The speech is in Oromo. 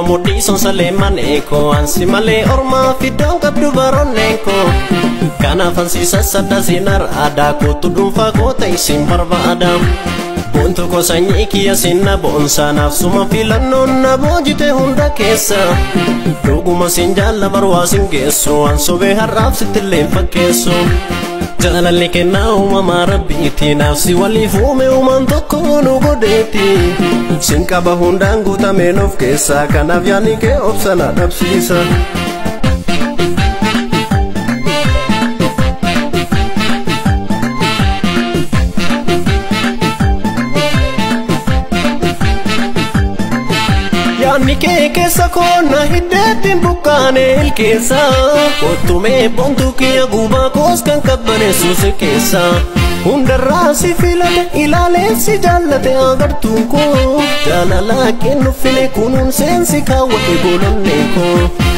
Mudhii sonsalee maneeko ansi malee ormaa fiddoon qabdu baroonneeko kanaaf ansi sassadda sinar aadaa kootu dhuunfaa koota isin barbaada boontu koo sanyii kiyya sinna boonsaa naaf suma filannoon na boojite hunda keessa dhuguma sin jaalla barwaa sin geessu an sobee har'aaf sittillee hin fakkeessu. Jaalalli kennaa uumamaa rabbiiti naafsi waliif uume uumaan tokko nu godheeti sin qaba hundaan guutameen of keessaa kanaaf yaadni kee obsa na dhabsiisa. Yaadni kee keessa koo na hiddeetti buqqaane ilkeessa kottumee boontuu kiyya gubaa koos kan qabbaneessu si keessa hundarraa si filate ilaalee si jaallate agartuun koo jaalalaa kennu file kunuunseen si kaawwate golollee koo.